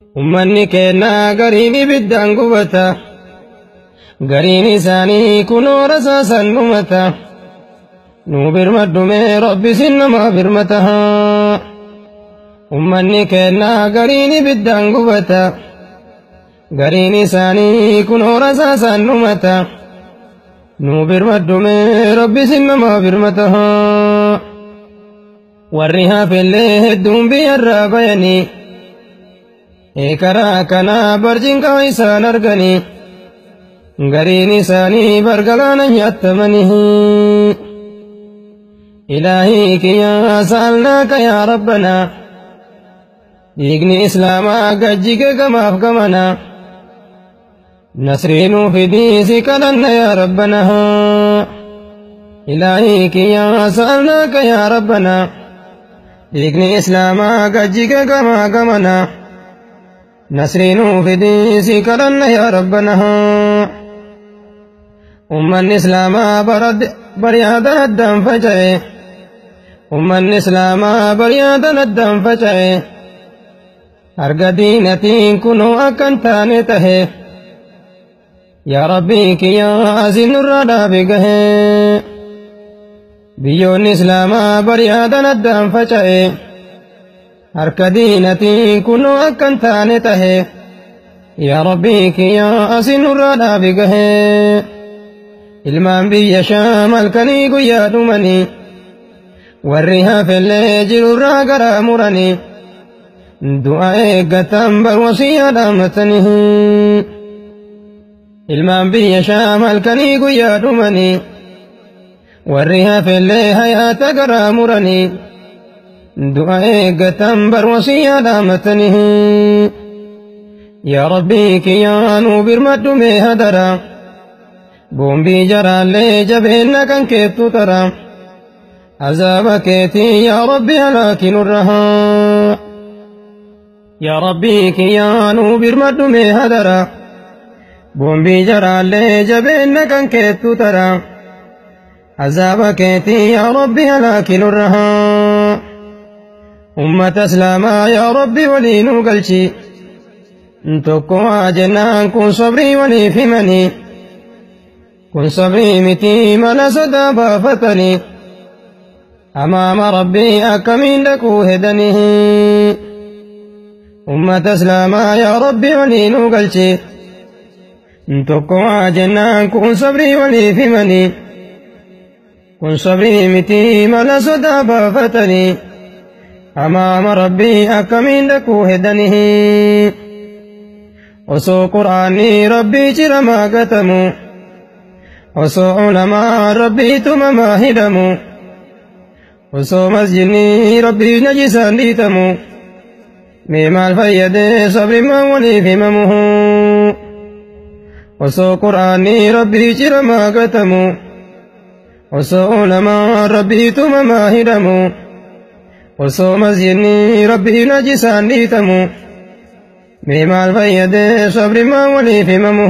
Ummanni keenna gariin ibiddaan gubata. Gariin isaanii kunoo rasaasan dhumata. Nuu birmadhu mee Rabbi sin namaa birmata. Ummanni keenna gariin ibiddaan gubata. Gariin isaanii kunoo rasaasan dhumata. Nuu birmadhu mee Rabbi sin namaa birmata. Warri hafellee hedduun biyyarraa bayanii. Karaa kanaa barjinqaa isaan arganii. Gariin isaanii bargalaana nyaatamanii. Ilaahii kiyyaa sa'alnaaka yaa Rabbanaa. Dhiigni Islaamaa gajjige gamaaf gamanaa. Nasrii nuu fidii si kadhanna yaa Rabbanaa. Ilaahii kiyyaa sa'alnaaka yaa Rabbanaa. Dhiigni Islaamaa gajjige gamaa gamanaa. Nasrii nuu fidii si kadhanna yaa Rabbanaa. Ummanni Islaamaa bariyaadan addaan faca'e. Ummanni Islaamaa bariyaadan addaan faca'e. Harga diinatiin kunoo akkan taane tahe. Yaa Rabbii kiyyaa asin nurraa dhaabi gahe. Biyyoonni Islaamaa bariyaadan addaan faca'e. Harka diinatiin kunoo akkan taane tahe. Yaa Rabbii kiyyaa asin nurraa dhaabi gahe. Ilmaan biyya Shaam halkanii guyyaa dhumanii. Warri hafellee jirurraa garaa muranii. Du'a eeggatan bar wasiyyaa dhaammatanii. Ilmaan biyya Shaam halkanii guyyaa dhumanii. Warri hafellee hayaata garaa muranii. Du'a eeggatan bar wasiyyaa dhaammatanii. Yaa Rabbii kiyyaa nuu birmadhu mee hadara. Boombii jaraallee jabeenna kan keettu tara. Azaaba keetii yaa Rabbi halaaki nurraa. Yaa Rabbii kiyyaa nuu birmadhu mee hadara. Boombii jaraallee jabeenna kan keettu tara. Azaaba keetii yaa Rabbi halaaki nurraa. Ummata Islaamaa yaa Rabbi walii nuu galchi. Tokko haa jennaan kun sabrii waliif himanii. Kun sabrii miti mala sodaa baafatanii. Amaama Rabbii akkamiin dhaquu hedanii. Ummata Islaamaa yaa Rabbi walii nuu galchi. Tokko haa jennaan kun sabrii waliif himanii. Kun sabrii miti mala sodaa baafatanii. Amaama Rabbii akkamiin dhaquu hedanii. Osoo Qur'aanni Rabbii ciramaa gatamu. Osoo ulamaa Rabbii tumamaa hidhamu. Osoo masjidni Rabbii najisaan dhiitamu. Mee maal fayyadee sabrimmaan waliif himamu. Osoo Qur'aanni Rabbii ciramaa gatamu. Osoo ulamaa Rabbii tumamaa hidhamu. Osoo masjidni Rabbii najisaan dhiitamu. Mee maal fayyadee sabrimmaan waliif himamu.